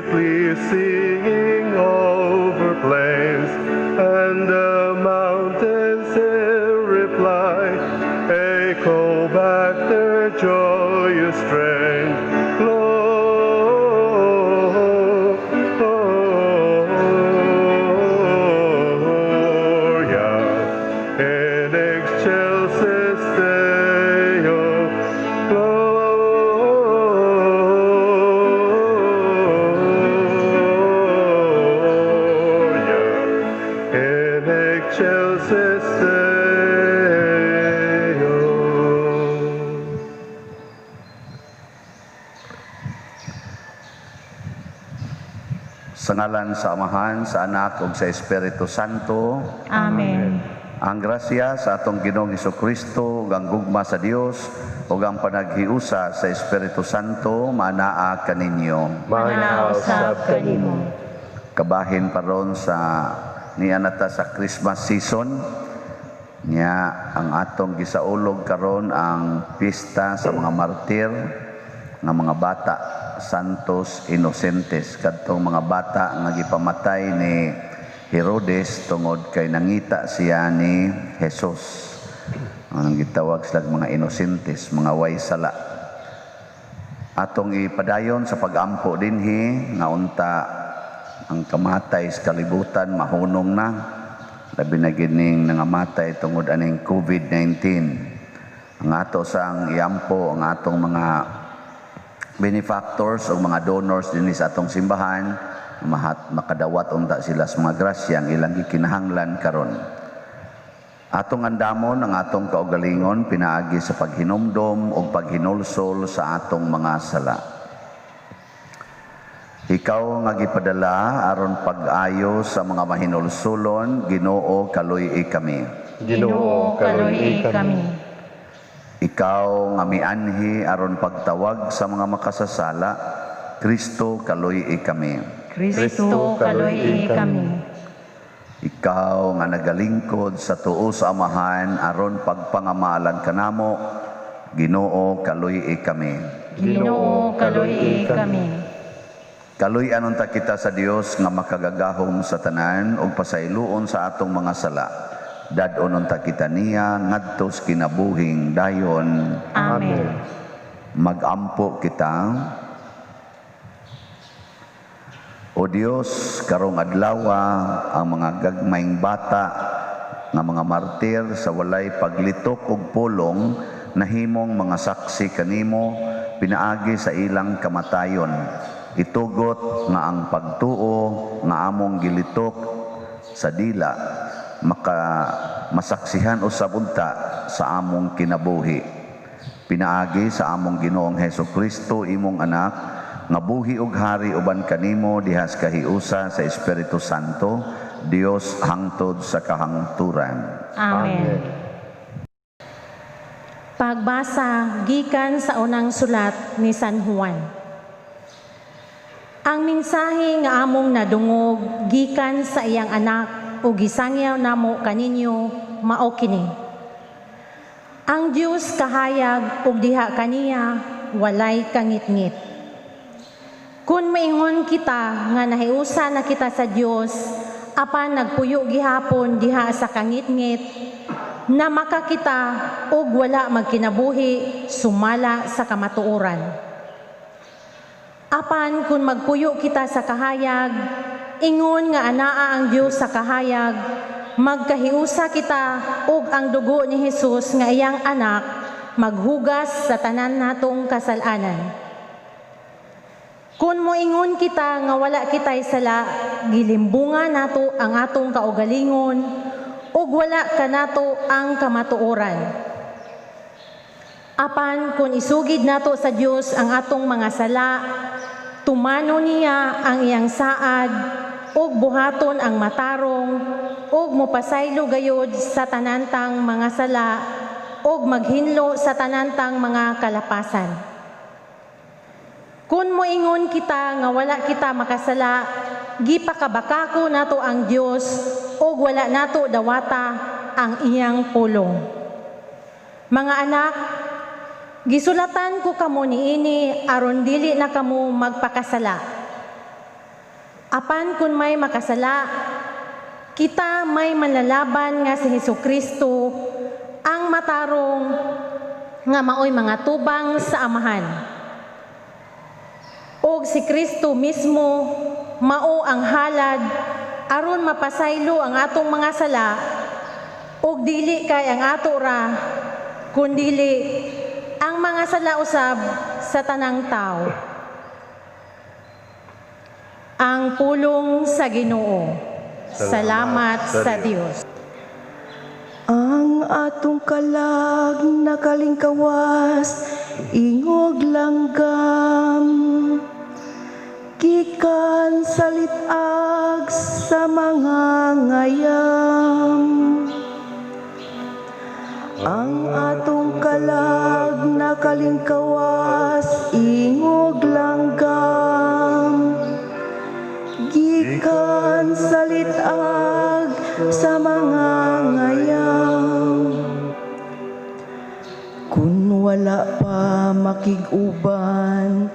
Sweetly singing over plains, and the mountains in reply echo back their joyous strain. Gloria in excelsis Deo. Gloria in excelsis Deo. Sa ngalan sa Amahan, sa Anak ug sa Espiritu Santo. Amen. Ang grasya sa atong Ginoong Hesukristo ug ang gugma sa Dios ug ang panaghiusa sa Espiritu Santo manaa kaninyo. Manaa usab kanimo. Kabahin pa ron sa niya nata sa Christmas season niya, ang atong gisaulog karon ang pista sa mga martir nga mga bata, Santos Inocentes, kadtong mga bata nga gipamatay ni Herodes tungod kay nangita siya ni Jesus. Ang gitawag sila mga inosentes, mga way sala. Atong ipadayon sa pagampo dinhi nga unta ang kamatay sa kalibutan mahunong na, labi na gining nangamatay tungod aning COVID-19. Ang ato sang iampo ang atong mga benefactors o mga donors dinhi sa atong simbahan, mahat makadawat unta sila sa mga grasya ang ilang gikinahanglan karon. Atong andamon ang atong kaugalingon pinaagi sa paghinumdom o paghinulsol sa atong mga sala. Ikaw nga gipadala aron pag-ayo sa mga mahinulsulon, Ginoo, kaluy-i kami. Ginoo, kaluy-i kami. Ikaw nga mianhi aron pagtawag sa mga makasasala, Kristo, kaluy-i kami. Kristo, kaluy-i kami. Ikaw nga nagalingkod sa tuo sa Amahan aron pagpangamalan kanamo, Ginoo, kaluy-i kami. Ginoo, kaluy-i kami. Kaluy-an unta kita sa Dios nga makagagahom sa tanan ug pasayloon sa atong mga sala. Dad-on unta kita niya ngadto sa kinabuhing dayon. Amen. Magampo kita. O Dios, karong adlawa ang mga gagmayng bata nga mga martir sa walay paglitok og pulong nahimong mga saksi kanimo pinaagi sa ilang kamatayon. Itugot nga ang pagtuo nga among gilitok sa dila maka masaksihan usab unta sa among kinabuhi. Pinaagi sa among Ginoong Heso Kristo, imong anak, nga buhi ug hari uban kanimo dihas kahiusa sa Espiritu Santo, Dios hangtod sa kahangturan. Amen. Pagbasa gikan sa unang sulat ni San Juan. Ang mensahe nga among nadungog gikan sa iyang anak ug gisangyaw namo kaninyo mao kini. Ang Dios kahayag ug diha kaniya walay kangitngit. Kun maingon kita nga nahiusa na kita sa Dios apan nagpuyo gihapon diha sa kangitngit, na makakita ug wala magkinabuhi sumala sa kamatuoran. Apan kung magpuyo kita sa kahayag, ingon nga anaa ang Dios sa kahayag, magkahiusa kita ug ang dugo ni Hesus nga iyang anak maghugas sa tanan natong kasalanan. Kung moingon kita nga wala kitay sala, gilimbunga nato ang atong kaugalingon ug wala kanato ang kamatuoran. Apan kung isugid nato sa Dios ang atong mga sala, tumano niya ang iyang saad ug buhaton ang matarong ug mopasaylo gayod sa tanantang mga sala ug maghinlo sa tanantang mga kalapasan. Kung moingon kita nga wala kita makasala, gipakabakako nato ang Dios ug wala nato dawata ang iyang pulong. Mga anak, gisulatan ko kamo niini aron dili na kamo magpakasala. Apan kun may makasala, kita may manlalaban nga si Hesukristo, ang matarong nga maoy mga tubang sa Amahan. Og si Kristo mismo mao ang halad aron mapasaylo ang atong mga sala, ug dili kay ang ato ra, kundili ang mga sala usab sa tanang tawo. Ang pulong sa Ginoo. Salamat sa Dios. Ang atong kalag nakalingkawas, ingog langgam, gikan sa lit-ag sa mga ngayam. Ang atong kalag nakalingkawas, ingog langgam, gikan sa lit-ag sa mga ngayam. Kun wala pa makig-uban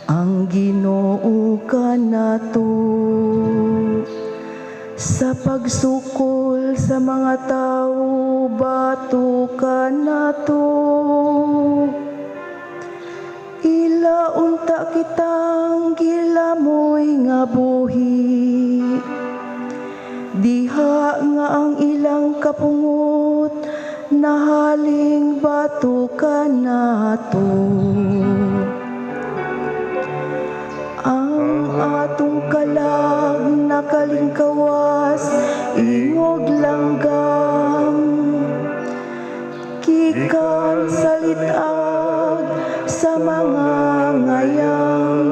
ang Ginoo kanato sa pagsukol sa mga tawo, bato kanato. Ila unta kitang gilamoy nga buhi, diha nga ang ilang kapungot nahaling bato kanato. Ang atong kalag nakalingkawas, ingog langgam, gikan sa lit-ag sa mga ngayam.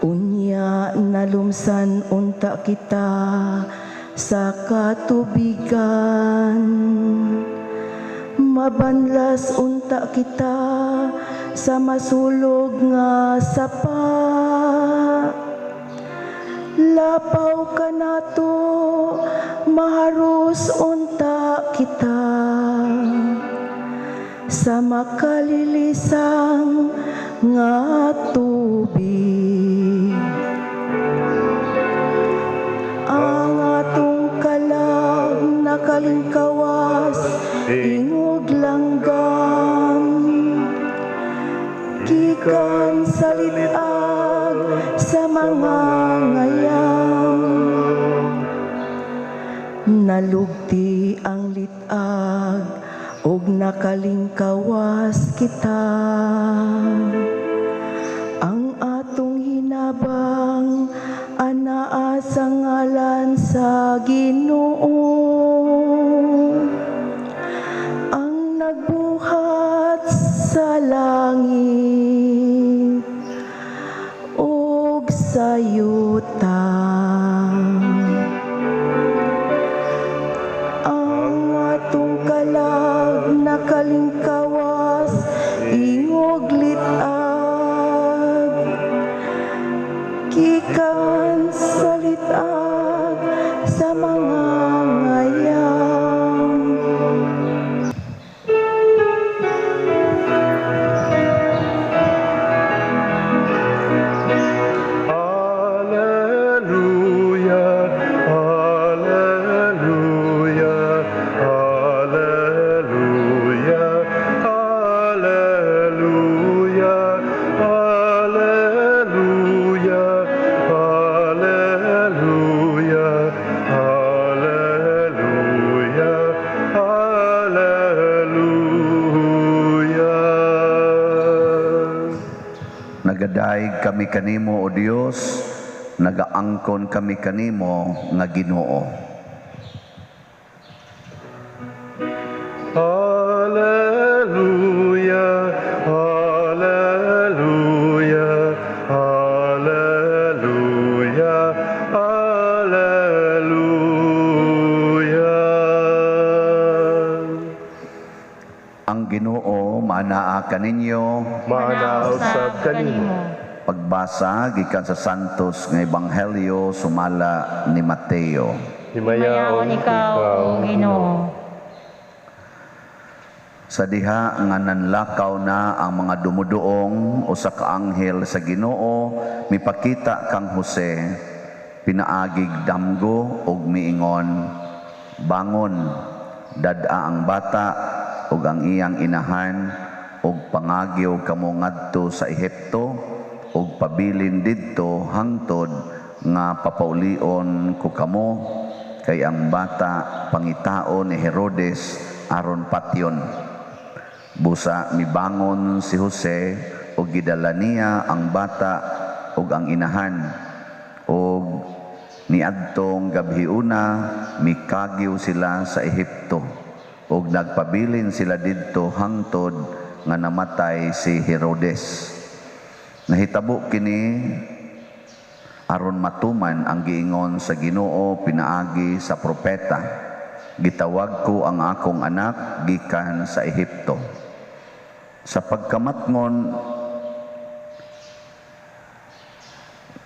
Unya nalumsan unta kita sa katubigan, mabanlas unta kita sa masulog nga sapa. Lapaw kanato, maharus unta kita sa makalilisang nga tubig. Ang atong kalag nakalingkawas, ingog langgam, gikan sa lit-ag sa mga ngayam. Nalugti ang lit-ag ug nakalingkawas kita. Ang atong hinabang anaa sa ngalan sa Ginoo, ang nagbuhat sa langit ug sa yuta. Ang atong kalag nakalingkawas, ingog lit-ag, gikan sa lit-ag sa mga ngayam. Alleluia, Alleluia, Alleluia, Alleluia, Alleluia, Alleluia, Alleluia, Alleluia. Nagadayeg kami kanimo, O Dios, nagaangkon kami kanimo nga Ginoo. Alleluia, Alleluia, Alleluia, Alleluia. Ang Ginoo maanaa kaninyo. Maanaa usab kanimo. Pagbasa gikan sa Santos nga Ebanghelyo sumala ni Mateo. Himayaon Himayaon ikaw, O Ginoo. Sa Sa diha nga nanlakaw na ang mga dumuduong, usa ka anghel sa Ginoo mipakita kang Jose pinaagig damgo ug miingon, "Bangon, dad-a ang bata ug ang iyang inahan ug pangagyo kamo ngadto sa Ehipto ug pabilin didto hangtod nga papaulion ko kamo, kay ang bata pangitaon ni Herodes aron patyon." Busa mibangon si Jose ug gidala niya ang bata ug ang inahan, ug niadtong gabhiuna mikagyo sila sa Ehipto ug nagpabilin sila didto hangtod nga namatay si Herodes. Nahitabo kini aron matuman ang giingon sa Ginoo pinaagi sa propeta, "Gitawag ko ang akong anak gikan sa Ehipto." Sa pagkamatngon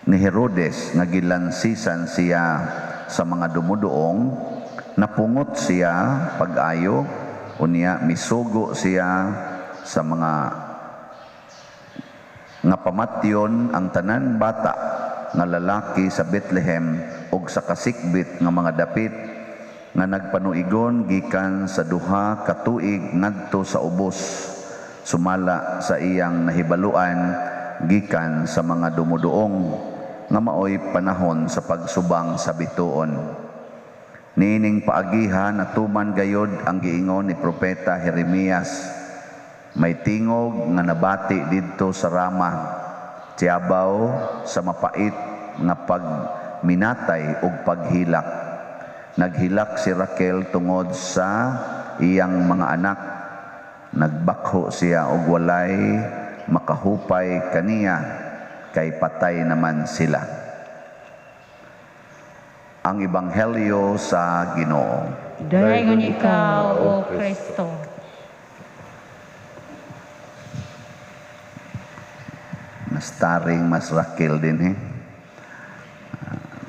ni Herodes nga gilansisan siya sa mga dumuduong, napungot siya pag-ayo, unya misugo siya sa mga nga pamatyon ang tanan bata nga lalaki sa Bethlehem ug sa kasikbit nga mga dapit nga nagpanuigon gikan sa 2 ka tuig ngadto sa ubos, sumala sa iyang nahibaluan gikan sa mga dumuduong nga maoy panahon sa pagsubang sa bituon. Niining paagihan natuman gayod ang giingon ni propeta Jeremias, "May tingog nga nabati didto sa Rama, tiyabaw sa mapait nga pagminatay ug paghilak. Naghilak si Raquel tungod sa iyang mga anak, nagbakho siya og walay makahupay kaniya, kay patay naman sila." Ang Ebanghelyo sa Ginoo. Dayon ikaw, O Kristo. Nastaring mas Raquel din eh.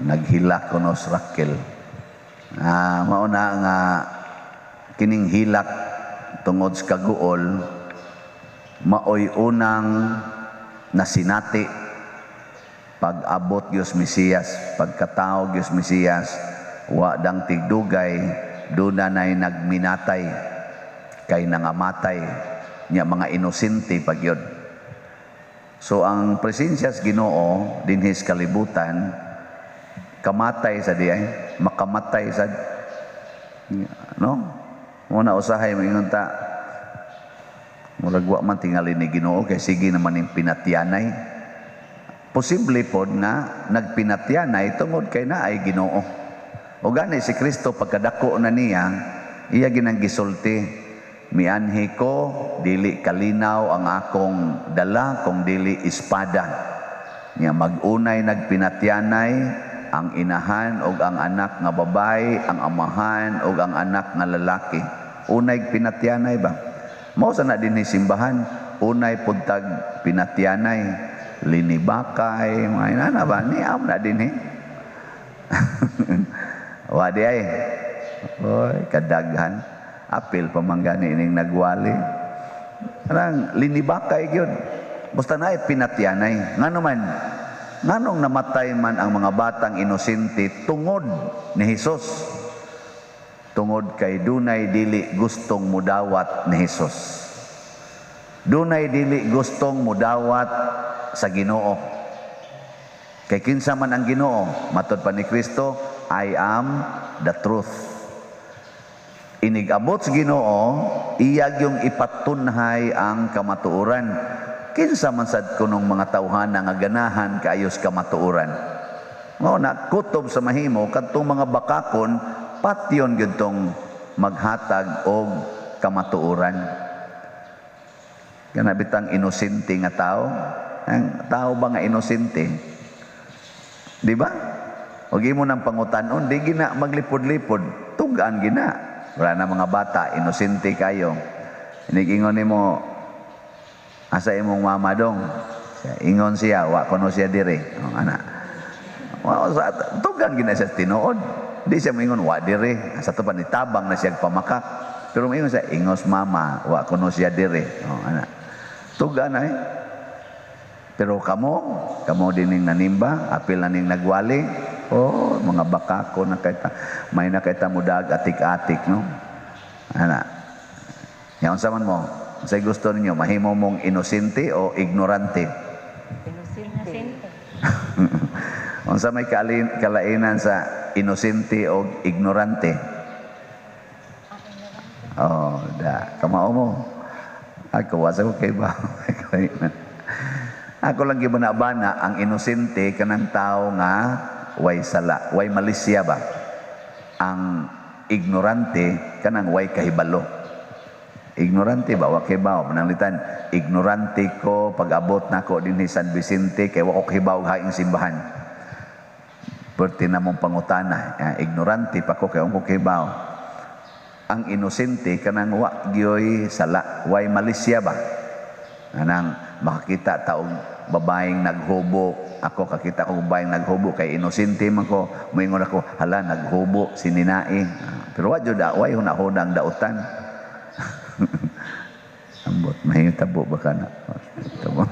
Naghilak kuno si Raquel. Mauna nga kining hilak tungod sa kaguol maoy unang nasinati pag-abot Dios Mesiyas, pagkatao Dios Mesiyas, wa dang tigdugay duna nay nagminatay kay nangamatay nya mga inosente pagyod. So ang presensya sa Ginoo dinhi sa kalibutan, kamatay sa di ay makamatay sa, no? Muna usahay moingon ta murag wa man tingali ni Ginoo kay sige naman ning pinatyanay. Posible pod na nagpinatyanay tungod kay naay Ginoo. O gani si Kristo pagkadako na niya, iya ginang gisulti, "Mianhi ko dili kalinaw ang akong dala kung dili espada." Nya mag-unay nagpinatyanay ang inahan og ang anak nga babae, ang amahan og ang anak nga lalaki. Unay pinatyanay ba? Mao sa na dinhi simbahan, unay pud tag pinatyanay, linibakay, mga inana ba? Niam na dinhi. Wa di ay. Oy, kadaghan. Apil pa man gani ining nagwali. Kanang linibakay gyud. Basta naay pinatyanay. Ngano man? Nganong namatay man ang mga batang inosente tungod ni Hesus? Tungod kay dunay dili gustong mudawat ni Hesus. Dunay dili gustong mudawat sa Ginoo. Kay kinsa man ang Ginoo, matod pa ni Kristo, "I am the truth." Inig-abot sa Ginoo, iyag yung ipatunhay ang kamatuoran. Kinsa man sad kunong mga tawhana nga ganahan kaayos kamatuoran. Mao na kutob sa mahimo kadtong mga bakakon patyon gyud tong maghatag og kamatuoran. Kana bitang inosente nga tao, ang tao ba nga inosente? Di ba? Og imo nang pangutan-on, di gina maglipod-lipod, tugaan gina. Wala na mga bata, inosente kayo. Inigingon nimo, asa imong mama dong? Ingon siya, wa kuno siya dire. Oh, ana. Wa sa tugan gina siya tinuod. Di siya moingon wa dire. Sa to pa nitabang na siya pamakak. Pero moingon siya, ingos mama, wa kuno siya dire. Oh, ana. Tuga na eh. Pero kamo, kamo dining nanimba, apil na ning nagwali. Oh, mga bakako na kayta, may na kayta mudag atik-atik, no? Ana. Ya unsa man mo? Unsay gusto ninyo, mahimo mong inosente o ignorante? Inosente. Unsa may kalainan sa inosente o ignorante? Oh, da. Kamao mo. Ako, wasa ko kay ba? Ako lang gibana-bana ang inosente kanang tao nga way sala, way malisya ba? Ang ignorante kanang way kahibalo. Ignorante ba? Wa kay bawo. Pananglitan, ignorante ko pag-abot nako dinhi San Vicente kay wa ko kahibaw haing simbahan. Perti na mong pangutana, ignorante pa ko kay wa ko kahibaw. Ang inosente kanang wa gyoy sala, way malisya ba? Anang makakita taong babaeng naghubo, ako kakita ko babaeng naghubo kay inosente man ko, moingon ako, hala naghubo si Ninae. Pero wa jud way hunahuna ang dautan. Ambot, mahitabo ba ka na? Tabo.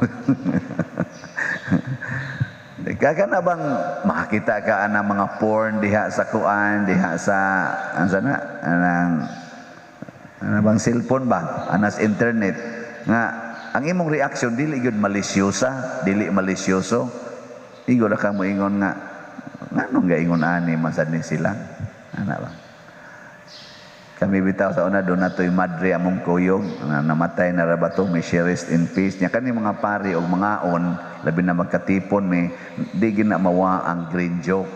Kaka na bang makakita ka ana mga porn diha sa kuan, diha sa ansa na anang ana bang cellphone ba, anas internet nga ang imong reaction dili gyud malisyosa, dili malisyoso. Igo ra ka moingon nga nganong gaingon ani man sad ni sila. Ana ba? Kami bitaw sa una doon natoy madre among kuyog na namatay na ra ba to, may she rest in peace nya kani mga pari og mga on labi na magkatipon mi di gina mawa ang green joke.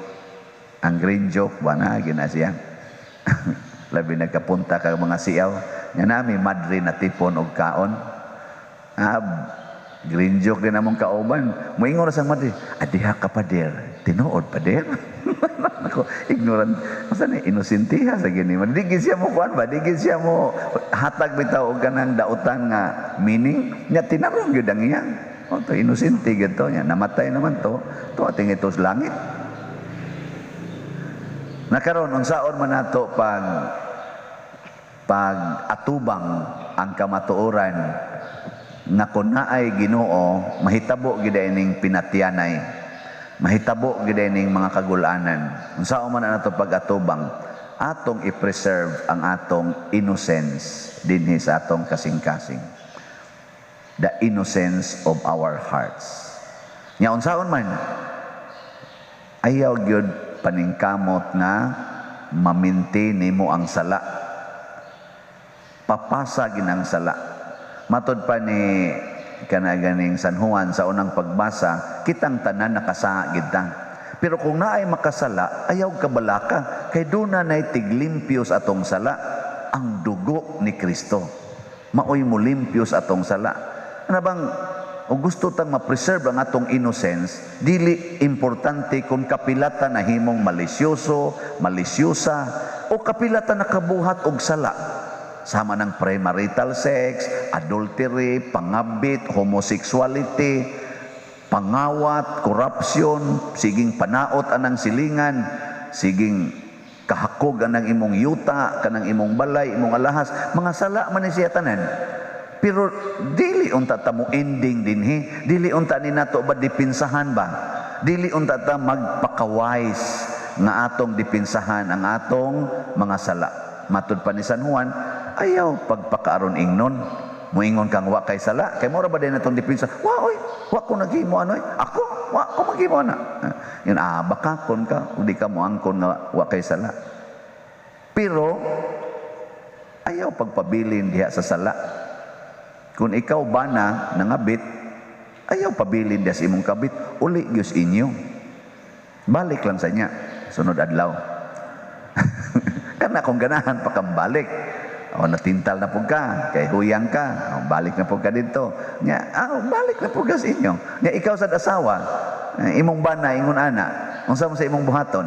Ang green joke ba na gina siya. Labi nagkapunta ka mga siyaw nya nami madre na tipon og kaon. Ah, green joke din among kauban. Moingon ra sa madre, adiha ka pader, tinuod pader. Ako, ignorant. Masa ni inosentiha sa gini. Di gid siya mo kuan ba? Di gid siya mo hatag bitaw og kanang dautan nga meaning nya tinarong gyud ang iya. O to inosente gyud to nya namatay naman to. To ating ito sa langit. Nakaron unsaon man nato pag atubang ang kamatuoran nga kun naay Ginoo mahitabo gid ining pinatyanay. Mahitabo gid ining mga kagulanan. Unsaon man nato pag-atubang, atong i-preserve ang atong innocence dinhi sa atong kasing-kasing. The innocence of our hearts. Nya unsaon man ayaw gyud paningkamot nga maminti nimo ang sala. Papasa ginang sala. Matod pa ni kanaganing San Juan sa unang pagbasa, kitang tanan nakasala gid ta. Pero kung naay makasala, ayaw kabalaka kay duna nay tiglimpyo sa atong sala, ang dugo ni Kristo. Maoy mo limpyo sa atong sala. Ano bang o gusto tang ma-preserve ang atong innocence, dili importante kung kapilata nahimong malisyoso, malisyosa, o kapilata nakabuhat og sala. Sama ng premarital sex, adultery, pangabit, homosexuality, pangawat, corruption, siging panaot anang silingan, siging kahakog anang imong yuta, kanang imong balay, imong alahas, mga sala man ni siya tanan. Pero dili unta ta mo ending dinhi, dili unta ni nato ba dipinsahan ba? Dili unta ta magpakawise nga atong dipinsahan ang atong mga sala. Matud pa ni San Juan, ayaw pagpakaaron ingnon. Muingon kang wa kay sala, kay mura ba din atong dipinsa? Wa oy, wa ko naghimo anoy. Ako, wa ko maghimo ana. Yun baka kon ka, di ka moangkon nga wa kay sala. Pero ayaw pagpabilin diha sa sala. Kung ikaw bana nangabit, ayaw pabilin diha sa imong kabit, uli gyud inyo. Balik lang sa inya, sunod adlaw. Kana kung ganahan pa kang balik. O natintal na pud ka, kay huyang ka, o, balik na pud ka dito. Nya, balik na pud ka sa inyo. Nya ikaw sa asawa, imong bana ingon ana, unsa mo sa imong buhaton?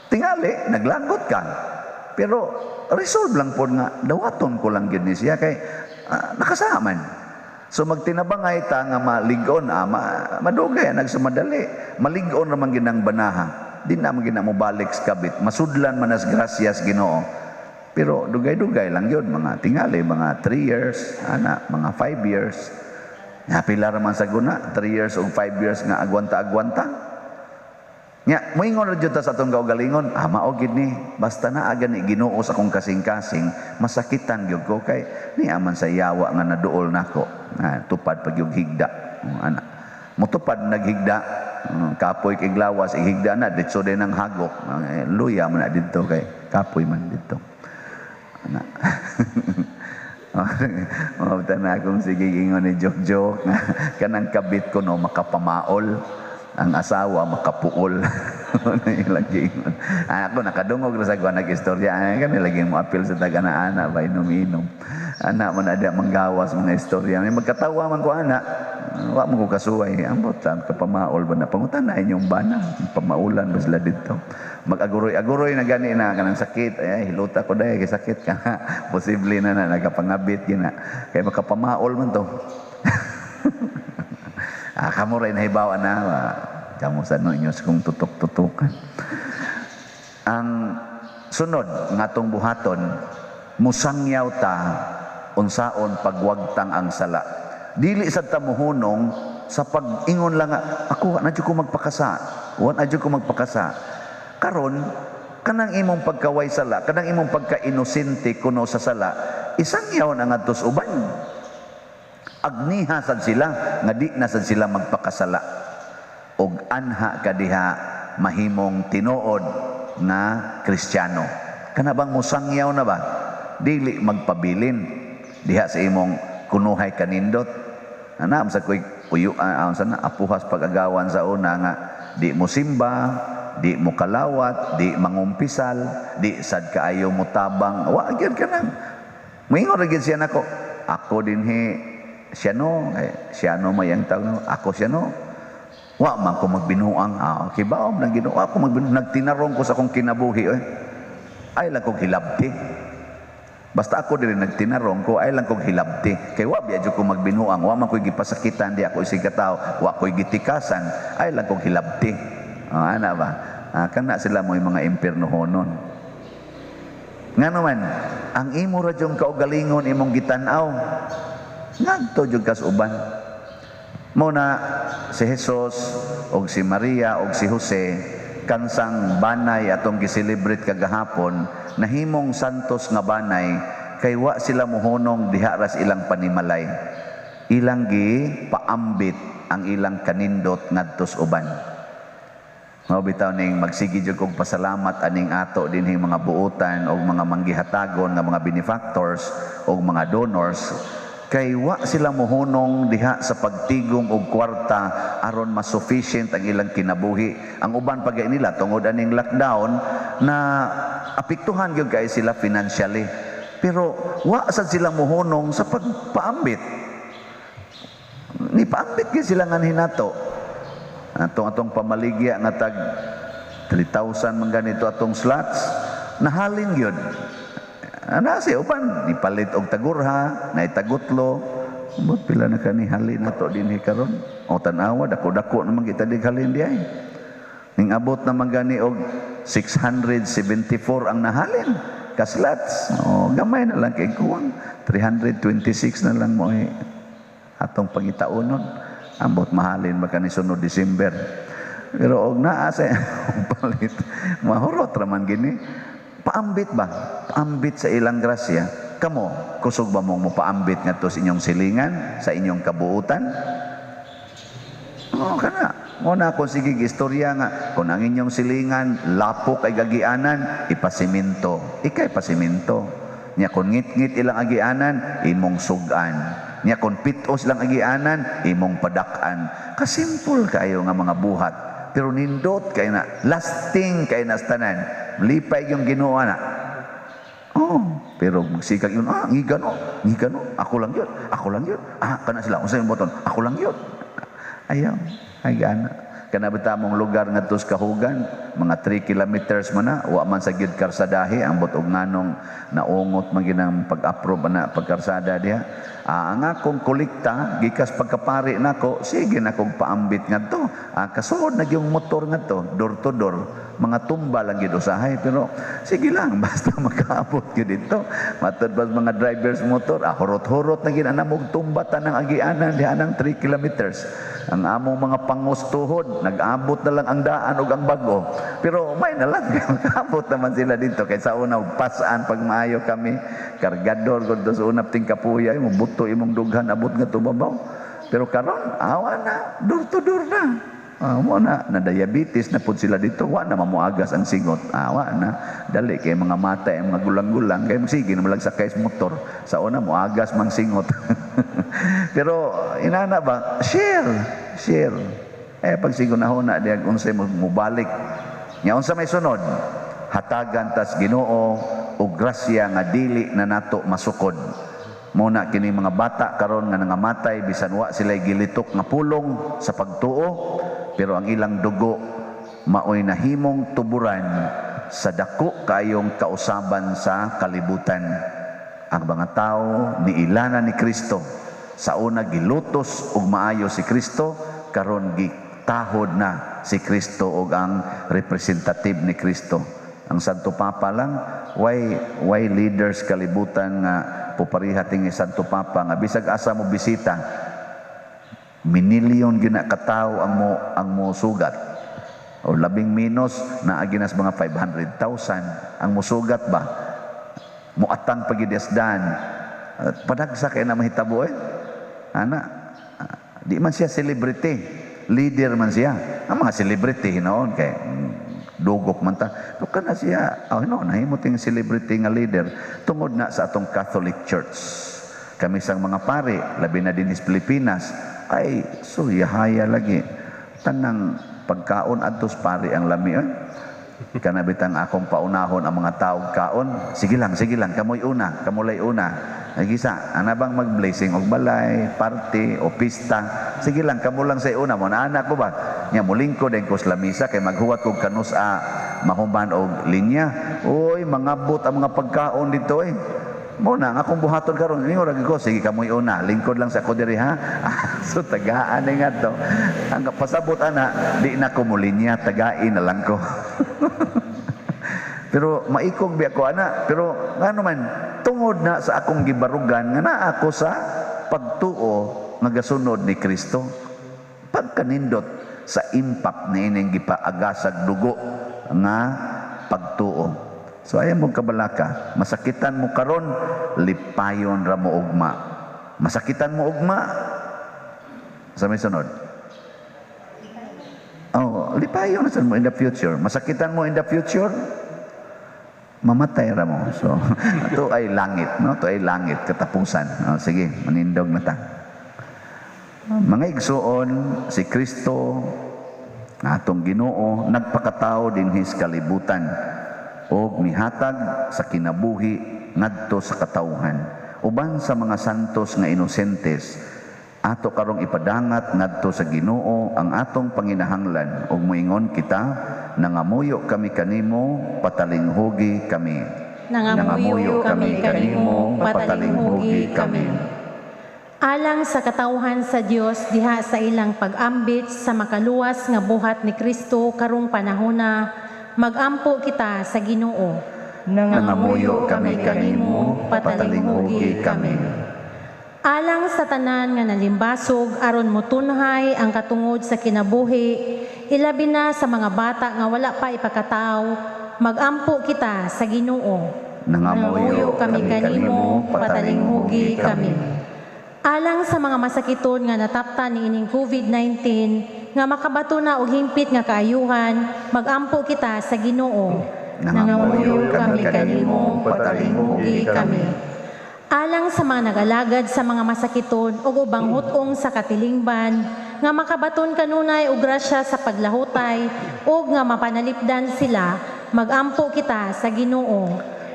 Tingali naglagot ka. Pero resolve lang pud nga dawaton ko lang gyud ni siya kay nakasaman. So magtinabangay ta nga malig-on, madugay nagsumadali. Malig-on ra man gid ang banaha. Di na man gid na mo balik sa kabit. Masudlan man as grasyas Ginoo. Pero dugay-dugay lang yun, mga tingali, mga 3 years, ana, mga 5 years. Nga pila ra man sa guna, 3 years o 5 years nga agwanta-agwanta. Nya, moingon ra jud ta sa atong kaugalingon, ah, mao gid ni, basta naa gani Ginoo sa akong kasing-kasing, masakitan gyud ko kay niya man sa yawa nga naduol nako. Ah, tupad pag yung higda, ana. Mutupad naghigda, kapoy kay glawas, ihigda na ditso din ang hagok. Luya man na didto kay kapoy man didto. Ana. Mabta na akong sige ingon ni joke-joke kanang kabit ko no makapamaol, ang asawa makapuol. Lagi ingon. Ah, ako nakadungog ra sa kuan nag-istorya. Ay, kani lagi mo apil sa taga-ana ba inom-inom. Ana man ada manggawas mga istorya. May magkatawa man ko ana. Wa mo ko kasuway. Ambot lang kapamaol ba na pangutan na inyong bana. Pamaulan ba sila dito. Mag-aguroy-aguroy na gani na kanang sakit. Ay, hiluta ko dahil kay sakit ka. Posible na na nagapangabit gina. Kay makapamaol man to. Ah, kamo ray nahibaw na. Kamo sa no inyo kung tutok-tutukan. Ang sunod nga atong buhaton, musangyaw ta unsaon pagwagtang ang sala. Dili sad ta mohunong sa pag-ingon lang nga, ako wa na jud ko magpakasa. Wa na jud ko magpakasa. Karon kanang imong pagkaway sala, kanang imong pagka-inosente kuno sa sala, isangyaw na ngadto sa uban. Agniha sad sila nga di na sad sila magpakasala. Og anha kadiha mahimong tinuod nga Kristiyano. Kana bang musangyaw na ba? Dili magpabilin diha sa imong kunuhay kanindot. Ana sa koy uyo sa na apuhas pag-agawan sa una nga di mo simba, di mo kalawat, di mangumpisal, di sad kaayo mo tabang. Wa gyud kanang. Moingon ra gyud siya nako. Ako dinhi siya no, eh, siya no may ang tawag no, ako siya no. Wa man ko magbinuang, ah, okay ba nang Ginoo ako magbinuang, nagtinarong ko sa akong kinabuhi oy. Ay lang kog hilabti. Basta ako diri nagtinarong ko, ay lang kog hilabti. Kay wa biya jud ko magbinuang, wa man ko'y gipasakitan di ako isig katawo, wa ko'y gitikasan, ay lang kog hilabti. Ah, ana ba? Ah, kana sila mo'y mga impiernohonon. Ngano man, ang imo ra jung kaugalingon imong gitan-aw, ngadto jud kas uban. Mo na si Jesus og si Maria og si Jose kansang banay atong gi-celebrate kagahapon, nahimong santos nga banay kay wa sila mohunong diha ras ilang panimalay. Ilang gi paambit ang ilang kanindot ngadtos uban. Mao bitaw ning magsige jud kog pasalamat aning ato dinhi mga buotan og mga manggihatagon nga mga benefactors og mga donors kay wa sila mohunong diha sa pagtigom og kwarta aron mas sufficient ang ilang kinabuhi. Ang uban pa gay nila tungod aning lockdown na apektuhan gyud kay sila financially. Pero wa sad sila mohunong sa pagpaambit. Ni paambit gyud sila nganhi nato. Atong atong pamaligya nga tag 3,000 man ganito atong slots, nahalin gyud. Ana siya uban nipalit og tagurha, naitagutlo. Ambot pila na kani halin nato dinhi karon. O tan-awa dako-dako naman kita dig halin di ay. Ning abot naman gani og 674 ang nahalin ka slots. O gamay na lang kay kuwang 326 na lang mo ay atong pangitaonon. Ambot mahalin ba kani sunod December. Pero og naa sa palit, mahurot ra man gini. Paambit ba? Paambit sa ilang grasya. Kamo, kusog ba mong mopaambit ngadto sa inyong silingan, sa inyong kabuutan? Oo, kana. Mo na kung sige istorya nga, kung ang inyong silingan, lapok ay gagianan, ipasiminto. Ikay pasiminto. Nya kung ngit-ngit ilang agianan, imong sugan. Nya kung pitos lang agianan, imong padak-an. Kasimpol kayo nga mga buhat. Pero nindot kay na, lasting kay na tanan. Lipay yung Ginoo na. Oh, pero magsikag yun, ah, ngigano, ngigano, ako lang yun, ako lang yun. Ah, kana sila, unsa yung boton, ako lang yun. Ayaw, ay gana. Kana ba tamong lugar nga tos kahugan, mga 3 kilometers man na, wa man sa gyud karsadahi, ambot og nganong naungot man ginang pag-approve na pagkarsada diha. Ah, ang akong kolekta gikas pagkapari nako, sige na kog paambit ngadto. Ah, kasuod na gyung motor ngadto, door to door. Mga tumba lang gid usahay, pero sige lang, basta makaabot gyud dito. Matod ba mga drivers motor, hurot-hurot na gid anamog tumba tanang agianan diha nang 3 kilometers. Ang among mga pangos tuhod, nag-abot na lang ang daan ug ang bag-o. Pero may na lang, makaabot naman sila dito. Kay sa una, pasaan pag maayo kami, kargador, kung sa una ting kapuya, mo buto imong dughan, abot nga tubabaw. Pero karon awa na, door to door na. Mo na, na diabetes na pud sila dito, wa na mamuagas ang singot. Wa na. Dali kay mga mata, ang mga gulang-gulang, kay sige na malag sakay sa motor. Sa una muagas mang singot. Pero inana ba, share, share. Eh pag sigo na huna diag unsay mubalik. Nya unsa may sunod? Hatagan tas Ginoo og grasya nga dili na nato masukod. Muna kini mga bata karon nga nangamatay bisan wa sila gilitok nga pulong sa pagtuo, pero ang ilang dugo maoy nahimong tuburan sa dako kayong kausaban sa kalibutan. Ang mga tao niilana ni Kristo. Sa una gilutos og maayo si Kristo, karon gitahod na si Kristo og ang representative ni Kristo. Ang Santo Papa lang, why leaders kalibutan nga pupariha tingi Santo Papa nga bisag asa mo bisita, minilyon gina katawo ang mo sugat. O labing menos naa ginas mga 500,000 ang musugat ba? Muatang pagidesdan. Padagsa kay na mahitabo eh. Ana, di man siya celebrity, leader man siya. Ang mga celebrity hinoon kay dugok man ta. Pero kana siya, oh no, nahimo ting celebrity nga leader tungod na sa atong Catholic Church. Kami sang mga pare, labi na dinhi sa Pilipinas, ay suyahaya lagi. Tanang pagkaon adtos pare ang lami oy. Kana bitang akong paunahon ang mga taog kaon, sige lang, kamoy una, kamulay una. Nagisa, ana bang mag-blessing og balay, party o pista? Sige lang, kamo lang sa una mo. Naanak ko ba? Nya mulingkod din ko sa lamisa kay maghuwat kog kanus a mahuman og linya. Uy, mangabot ang mga pagkaon dito eh. Mo na ang akong buhaton karon, ningon ra ko, sige kamoy una, lingkod lang sa ako diri ha. So tagaan ni nga to. Ang pasabot ana, di na ko mulinya, tagain na lang ko. Pero maikog biya ko ana, pero ngano man tungod na sa akong gibarugan nga naa ako sa pagtuo nga gasunod ni Kristo. Pagkanindot sa impact ni ining gipaagasag dugo nga pagtuo. So ayaw mo kabalaka, masakitan mo karon, lipayon ra mo ugma. Masakitan mo ugma, sa may sunod. Oh, lipayon na mo in the future. Masakitan mo in the future, mamatay ra mo. So, ito ay langit, no? Ito ay langit, katapusan. Oh, sige, manindog na ta. Mga igsuon, si Kristo, atong Ginoo, nagpakatao dinhi sa kalibutan og mihatag sa kinabuhi ngadto sa katawhan. Uban sa mga santos nga inosentes, ato karong ipadangat ngadto sa Ginoo ang atong panginahanglan ug moingon kita, nangamuyo kami kanimo, patalinghugi kami. Nangamuyo kami kanimo, patalinghugi kami. Alang sa katawhan sa Dios diha sa ilang pag-ambit sa makaluwas nga buhat ni Kristo karong panahona, magampo kita sa Ginoo. Nangamuyo kami kanimo, patalinghugi kami. Alang sa tanan nga nalimbasog aron motunhay ang katungod sa kinabuhi, ilabi na sa mga bata nga wala pa ipakataw, magampo kita sa Ginoo. Nangamuyo kami kanimo, patalinghugi kami. Alang sa mga masakiton nga nataptan niining COVID-19 nga makabato na og hingpit nga kaayuhan, magampo kita sa Ginoo. Nangamuyo kami kanimo, patalinghugi kami. Alang sa mga nag-alagad sa mga masakiton ug ubang hut-ong sa katilingban nga makabaton kanunay og grasya sa paglahutay ug nga mapanalipdan sila, magampo kita sa Ginoo.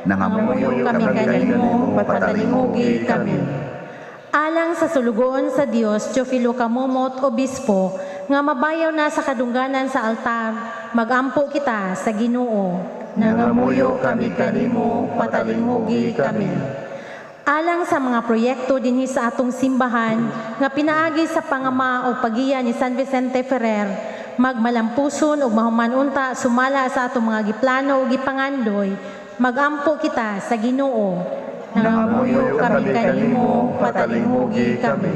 Nangamuyo kami kanimo, patalinghugi kami. Alang sa sulugoon sa Dios, Teofilo Camomot, Obispo, nga mabayaw na sa kadungganan sa altar, magampo kita sa Ginoo. Nangamuyo kami kanimo, patalinghugi kami. Alang sa mga proyekto dinhi sa atong simbahan nga pinaagi sa pangama o pagiya ni San Vicente Ferrer, Magmalampuson ug mahuman unta sumala sa atong mga giplano ug gipangandoy, magampo kita sa Ginoo. Nangamuyo kami kanimo, patalinghugi kami.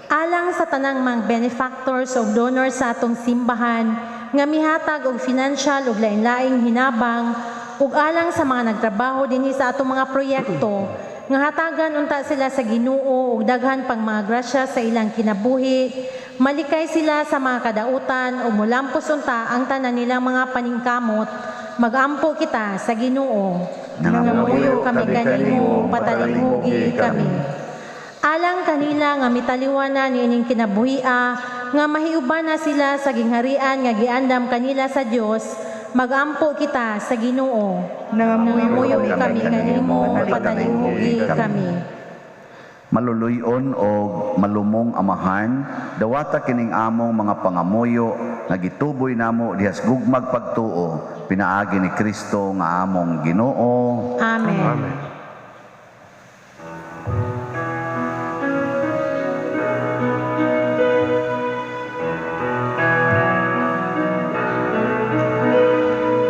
Alang sa tanang mga benefactors o donors sa atong simbahan nga mihatag og financial ug lain-laing hinabang ug alang sa mga nagtrabaho dinhi sa atong mga proyekto nga hatagan unta sila sa Ginoo ug daghan pang mga grasya sa ilang kinabuhi, malikay sila sa mga kadautan ug molampos unta ang tanan nilang mga paningkamot, magampo kita sa Ginoo. Nangamuyo kami kanimo, patalinghugi kami. Alang kanila nga mitaliwana niining kinabuhia nga mahiuban na sila sa gingharian nga giandam kanila sa Dios, magampo kita sa Ginoo. Nangamuyo kami kanimo, patalinghugi kami. Maluluyon o malumong Amahan, dawata kining among mga pangamuyo nga gituboy namo dihas gugmag pagtuo pinaagi ni Kristo nga among Ginoo. Amen. Amen.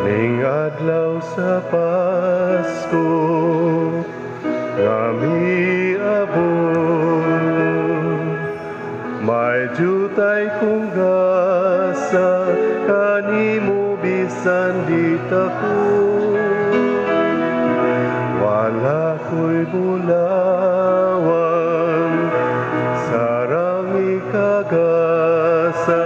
Ning adlaw sa Pasko nga miabot, may jutay kong gasa kanimo bisan di tako. Wala ko'y bulawan, sarang ikagasa,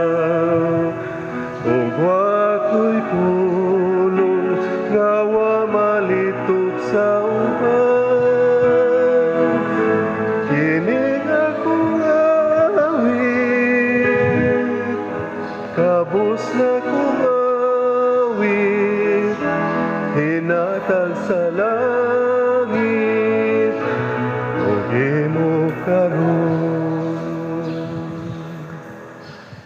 ug wa ko'y pulong nga wa malitok sa uban. Kini akong awit, kabus na kong awit, hinatag sa langit ug imo karon.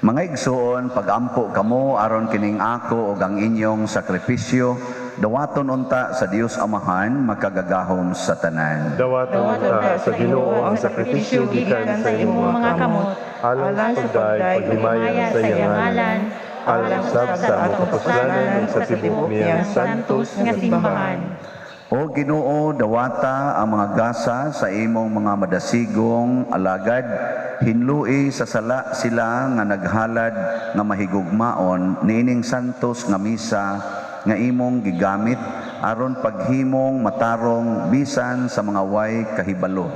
Mga igsoon, pagampo kamo aron kining ako ug ang inyong sakripisyo, dawaton unta sa Dios Amahan makagagahom sa tanan. Dawaton unta sa Ginoo ang sakripisyo gikan sa imong mga kamot, alang sa pagday paghimaya sa iyang ngalan, alang sab sa among kapuslanan ug sa tibuok niyang santos nga simbahan. O Ginoo, dawata ang mga gasa sa imong mga madasigong alagad, hinlui sa sala sila nga naghalad nga mahigugmaon niining santos nga misa nga imong gigamit aron paghimong matarong bisan sa mga way kahibalo.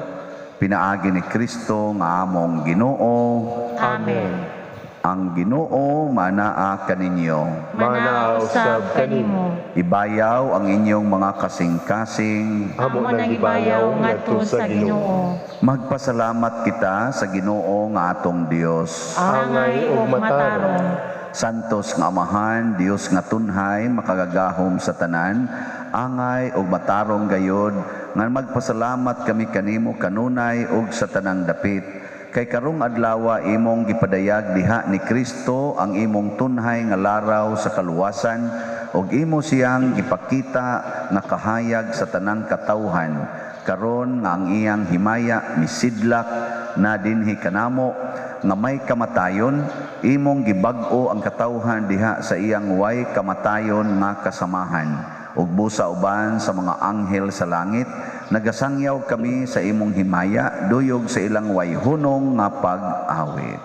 Pinaagi ni Kristo nga among Ginoo. Amen. Ang Ginoo manaa kaninyo. Manaa usab kanimo. Ibayaw ang inyong mga kasing-kasing. Amo nang ibayaw ngadto sa Ginoo. Magpasalamat kita sa Ginoo nga atong Dios. Angay ug matarong. Santos nga Amahan, Dios nga tunhay, makagagahom sa tanan, angay ug matarong gayod nga magpasalamat kami kanimo kanunay ug sa tanang dapit. Kay karong adlawa imong gipadayag diha ni Kristo ang imong tunhay nga laraw sa kaluwasan ug imo siyang gipakita nga kahayag sa tanang katawhan. Karon nga ang iyang himaya misidlak na dinhi kanamo nga may kamatayon, imong gibag-o ang katawhan diha sa iyang way kamatayon nga kasamahan. Ug busa uban sa mga anghel sa langit, nagasangyaw kami sa imong himaya, duyog sa ilang way hunong nga pag-awit.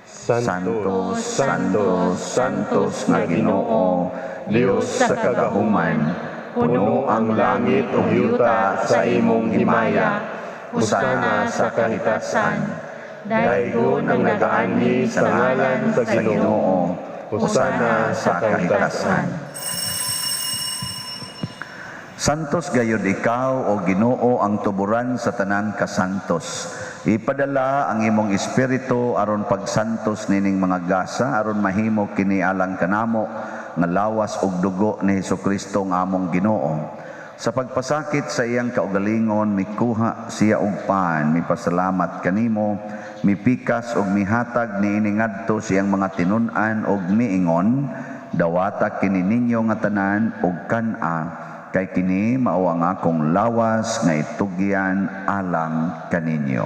Santo, Santo, Santos nga Ginoo, Dios sa kagahuman, puno ang langit ug yuta sa imong himaya, hosana sa kahitasan. Daygon ang nagaanhi sa ngalan sa Ginoo, hosana sa kahitasan. Santos gayud ikaw, o Ginoo, ang tuburan sa tanang kasantos. Ipadala ang imong espiritu aron pagsantos nining mga gasa, aron mahimo kini alang kanamo nga lawas ug dugo ni Hesukristo nga among Ginoo. Sa pagpasakit sa iyang kaugalingon, mikuha siya og pan, mipasalamat kanimo, mipikas og mihatag niini ngadto sa iyang mga tinun-an og miingon, dawata kini ninyo nga tanan og kan-a, kay kini mao ang akong lawas nga itugyan alang kaninyo.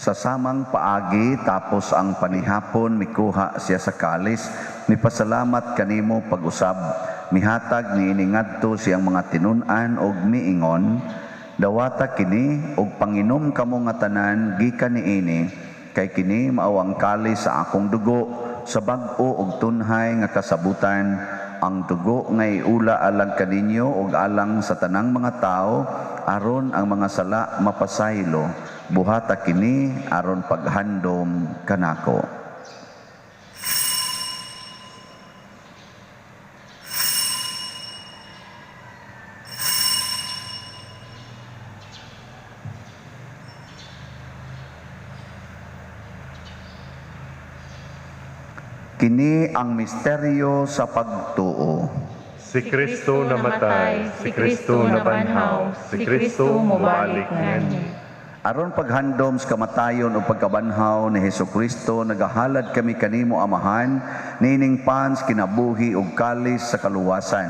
Sa samang paagi, tapos ang panihapon, mikuha siya sa kalis, mipasalamat kanimo pag-usab, mihatag niini ngadto siyang mga tinun-an og miingon, dawata kini og panginom kamo nga tanan gikan niini, kay kini mao ang kalis sa akong dugo, sa bag-o og tunhay nga kasabutan, ang dugo nga iula alang kaninyo og alang sa tanang mga tao, aron ang mga sala mapasaylo. Buhata kini aron paghandom kanako. Kini ang misteryo sa pagtuo. Si Kristo namatay, si Kristo nabanhaw, si Kristo mobalik nganhi. Aron paghandom sa kamatayon o pagkabanhaw ni Hesukristo, nagahalad kami kanimo Amahan, niining pans kinabuhi ug kalis sa kaluwasan.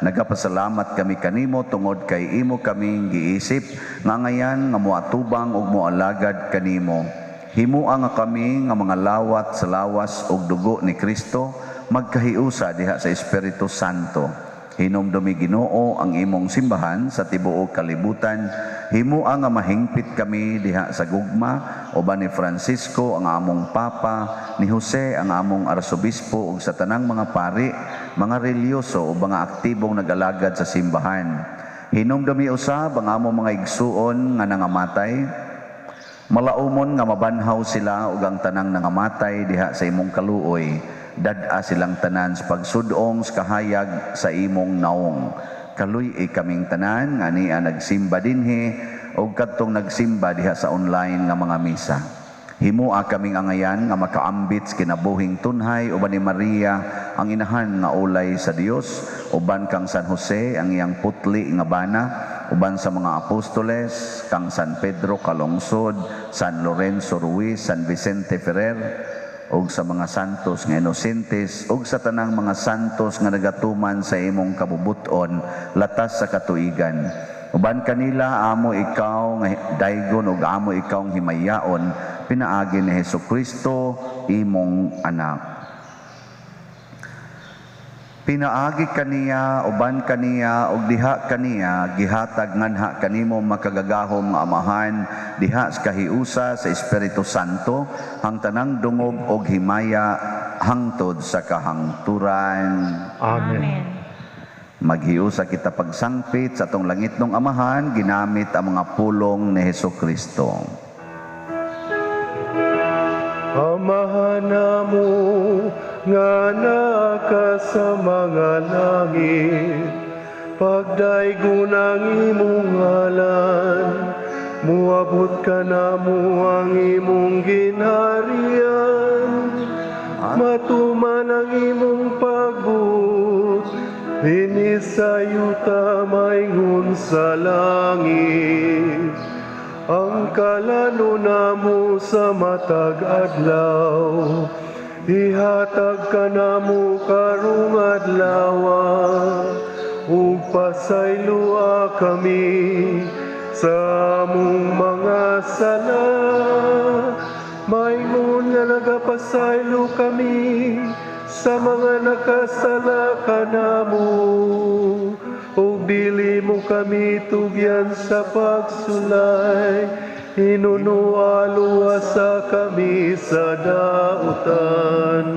Nagapasalamat kami kanimo tungod kay imo kaming giisip, nga ngayan nga moatubang ug moalagad kanimo. Himua nga kami nga mga lawat sa lawas ug dugo ni Kristo, magkahiusa diha sa Espiritu Santo. Hinumdumi Ginoo ang imong simbahan sa tibuok kalibutan. Himua nga mahingpit kami diha sa gugma uban ni Francisco ang among Papa, ni Jose ang among Arsobispo ug sa tanang mga pari, mga relihiyoso ug mga aktibong nagalagad sa simbahan. Hinumdumi usab ang among mga igsuon nga nangamatay. Malaumon nga mabanhaw sila ug ang tanang nangamatay diha sa imong kaluoy. Dad-a silang tanan sa pagsudong sa kahayag sa imong naong. Kaluy-i kaming tanan nga ania nagsimba dinhi ug kadtong nagsimba diha sa online nga mga misa. Himua kaming angayan nga makaambit sa kinabuhing tunhay uban ni Maria ang inahan nga ulay sa Dios, uban kang San Jose ang iyang putli nga bana, uban sa mga apostoles kang San Pedro Calungsod, San Lorenzo Ruiz, San Vicente Ferrer, ug sa mga santos nga inosentes, ug sa tanang mga santos nga nagatuman sa imong kabubuton latas sa katuigan. Uban kanila amo ikaw nga daygon ug amo ikaw nga himayaon, pinaagi ni Hesukristo imong anak. Pinaagi kaniya, uban kaniya, ug diha kaniya, gihatag nganha kanimo makagagahom nga Amahan, diha sa kahiusa sa Espiritu Santo, ang tanang dungog og himaya hangtod sa kahangturan. Amen. Maghiusa kita pagsangpit sa atong langitnong Amahan, ginamit ang mga pulong ni Hesukristo. Amahan namo nga naa ka sa mga langit, pagdaygon ang imong ngalan, muabot ka namo ang imong ginharian, matuman ang imong pagbuot, dinhi sa yuta maingon sa langit. Ang kalano namo sa matag adlaw, ihatag ka namo karong adlawa, ug pasayloa kami sa among mga sala, maingon nga nagapasaylo kami sa mga nakasala kanamo, ug dili mo kami tugyan sa pagsulay, hinunualuwasa kami sa dautan.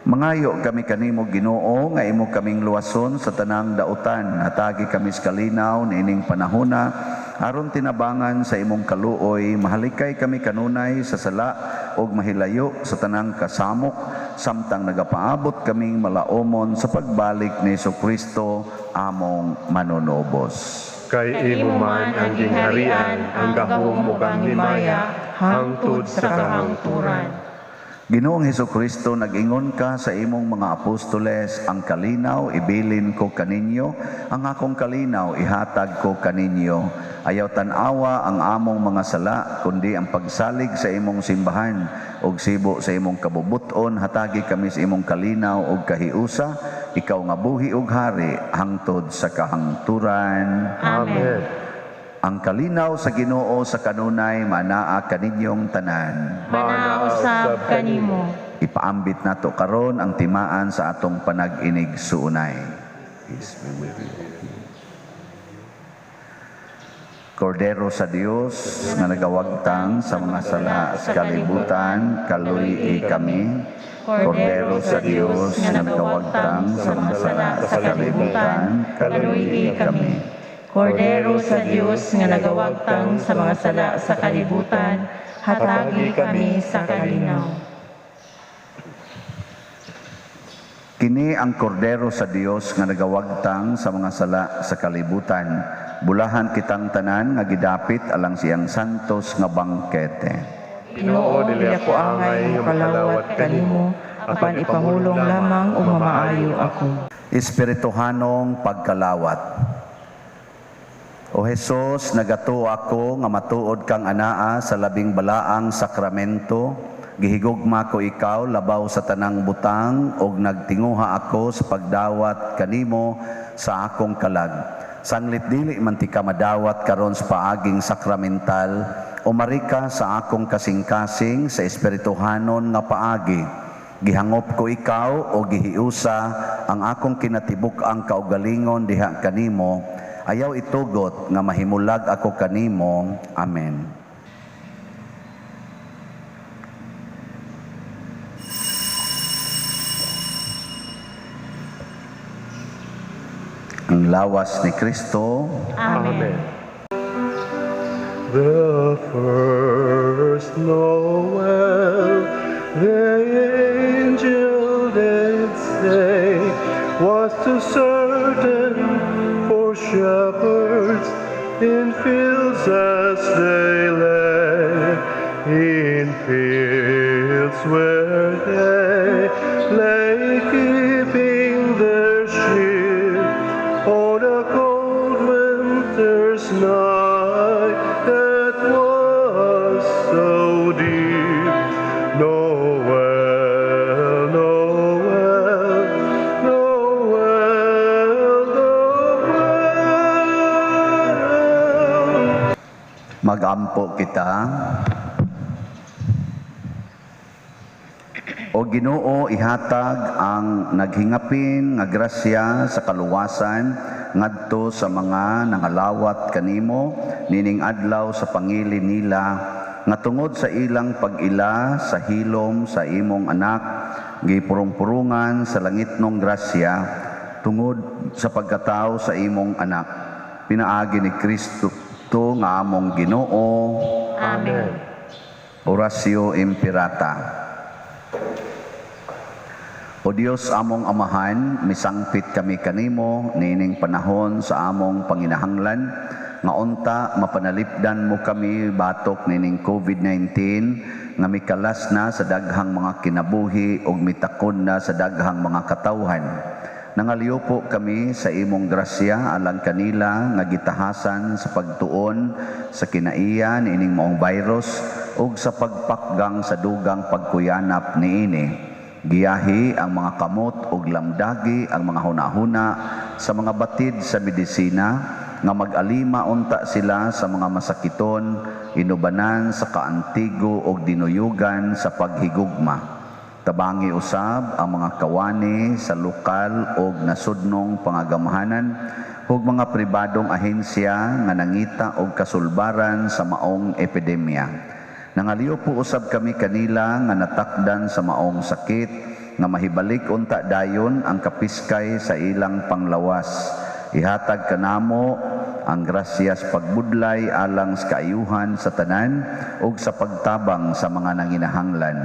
Mangayo kami kanimo Ginoo nga imo kaming luwason sa tanang dautan. Hatagi kami sa kalinaw niining panahona aron tinabangan sa imong kaluoy. Mahalikay kami kanunay sa sala ug mahilayo sa tanang kasamok samtang nagapaabot kaming malaomon sa pagbalik ni Hesukristo among manunubos. Kay imo man ang gingharian, ang gahom ug ang himaya hangtod sa kahangturan. Ginoong Hesukristo, nag-ingon ka sa imong mga apostoles, ang kalinaw ibilin ko kaninyo, ang akong kalinaw ihatag ko kaninyo. Ayaw tan-awa ang among mga sala, kundi ang pagsalig sa imong simbahan ug sibo sa imong kabubuton, hatagi kami sa imong kalinaw ug kahiusa, ikaw nga buhi ug hari hangtod sa kahangturan. Amen. Ang kalinaw sa Ginoo sa kanunay manaa kaninyong tanan. Manaa usab kanimo. Ipaambit nato karon ang timaan sa atong panag-inig suunay. Peace be with you. Kordero sa Dios nga nagawagtang sa mga sala sa kalibutan, kaluy-i kami. Kordero sa Dios nga nagawagtang sa mga sala sa kalibutan, kaluy-i kami. Kordero sa Dios nga nagawagtang sa mga sala sa kalibutan, hatagi kami sa kalinaw. Kini ang kordero sa Dios nga nagawagtang sa mga sala sa kalibutan. Bulahan kitang tanan nga gidapit alang siyang santos nga bangkete. Ginoo, dili ako angay makalawat kanimo, apan ipangulong lamang o mamaayo ako. Espirituhanong pagkalawat. O Hesus, nagatuo ako nga matuod kang anaa sa labing balaang sakramento. Gihigugma ko ikaw labaw sa tanang butang og nagtinguha ako sa pagdawat kanimo sa akong kalag. Sanglit dili man ti ka madawat karon sa paaging sakramental, umarika sa akong kasing-kasing sa espirituhanon nga paagi. Gihangop ko ikaw o gihiusa ang akong kinatibuk-ang kaugalingon diha kanimo. Ayaw itugot nga mahimulag ako kanimo. Amen. Ang lawas ni Kristo. Amen. The first Noel, the angel did say, was to certain for shepherds in fields as they lay, in fields where they lay keeping their sheep on a cold winter's night that was so deep. Noel, Noel, Noel, Noel. Magampo kita. O Ginoo, ihatag ang naghingapin nga grasya sa kaluwasan ngadto sa mga nangalawat kanimo nining adlaw sa pangili nila nga tungod sa ilang pag-ila sa hilom sa imong anak gipurong-purungan sa langitnong grasya tungod sa pagkatao sa imong anak, pinaagi ni Kristo nga among Ginoo. Amen. Oratio Imperata. O Dios among Amahan, misangpit kami kanimo niining panahon sa among panginahanglan nga unta mapanalipdan mo kami batok nining COVID-19 nga mikalas na sa daghang mga kinabuhi ug mitakon na sa daghang mga katawhan. Nangaliupo kami sa imong grasya alang kanila nga gitahasan sa pagtuon sa kinaiya niining maong virus ug sa pagpakgang sa dugang pagkuyanap niini. Giyahi ang mga kamot ug lamdagi ang mga hunahuna sa mga batid sa medisina nga mag-alima unta sila sa mga masakiton, inubanan sa kaantigo ug dinuyugan sa paghigugma. Tabangi usab ang mga kawani sa lokal ug nasudnong pangagamhanan ug mga pribadong ahensya nga nangita og kasulbaran sa maong epidemya. Nangaliw po usab kami kanila nga natakdan sa maong sakit nga mahibalik unta dayon ang kapiskay sa ilang panglawas. Ihatag kanamo ang grasyas pagbudlay alang sa kaayuhan sa tanan ug sa pagtabang sa mga nanginahanglan.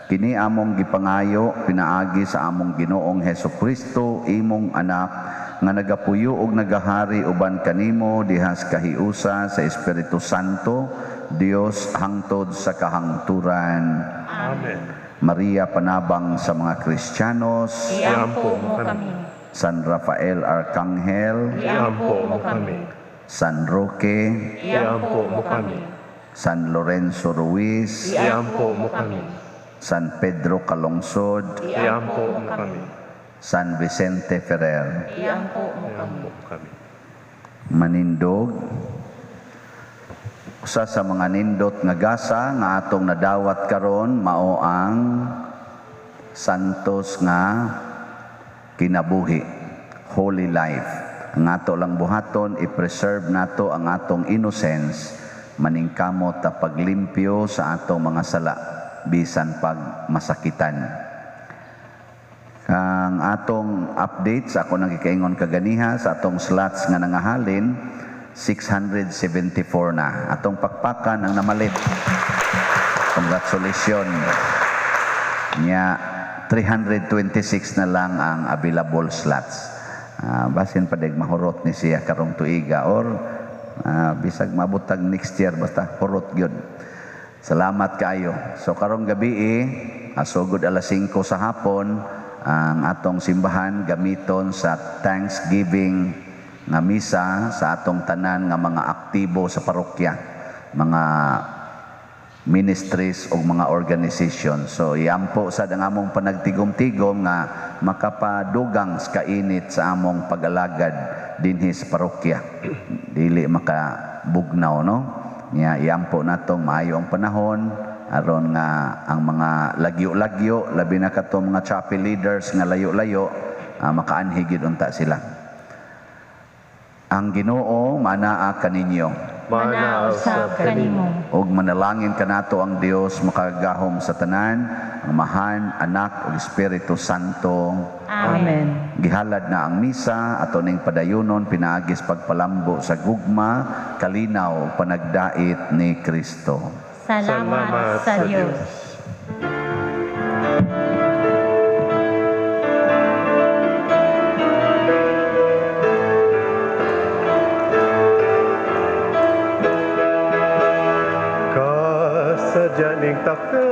Kini among gipangayo pinaagi sa among Ginoong Hesus Kristo, imong anak, nga nagapuyo og nagahari uban kanimo diha sa kahiusa sa Espiritu Santo, Dios hangtod sa kahangturan. Amen. Maria panabang sa mga Kristiyanos, Iampo mo kami. San Rafael Arcangel, Iampo mo kami. San Roque, Iampo mo kami. San Lorenzo Ruiz, Iampo mo kami. San Pedro Calungsod, Iampo mo kami. San Vicente Ferrer. Iampo mo kami. Iampo mo kami. Manindog, Usa sa mga nindot nga gasa nga atong nadawat karon mao ang santos nga kinabuhi, holy life. Ang ato lang buhaton, i-preserve nato ang atong innocence, maningkamot ta paglimpyo sa atong mga sala bisan pag masakitan. Ang atong update sa ako nang gikaingon kaganiha sa atong slots nga nangahalin, 674 na. Atong pakpakan ang namalit. Congratulations. Nya 326 na lang ang available slots. Basin pa mahurot ni siya karong tuiga or bisag mabutag next year, basta hurot gyud. Salamat kaayo. So karong gabi sugod alas 5 sa hapon ang atong simbahan gamiton sa Thanksgiving nga misa sa atong tanan nga mga aktibo sa parokya, mga ministries o mga organization. So iampo sad ang among panagtigom-tigom nga makapadugang sa kainit sa among pag-alagad dinhi sa parokya. Dili makabugnaw, no? Nya iampo natong maayo ang panahon aron nga ang mga lagyo-lagyo, labi na kato mga chapel leaders nga layo-layo, makaanhi gyud unta sila. Ang Ginoo manaa kaninyo. Manaa usab kanimo. Ug manalangin kanato ang Dios makagagahom sa tanan, ang Amahan, Anak ug Espiritu Santo. Amen. Gihalad na ang misa ato ning padayunon pinaagis pagpalambo sa gugma, kalinaw, panagdait ni Kristo. Salamat sa Dios. Kasadya ning takder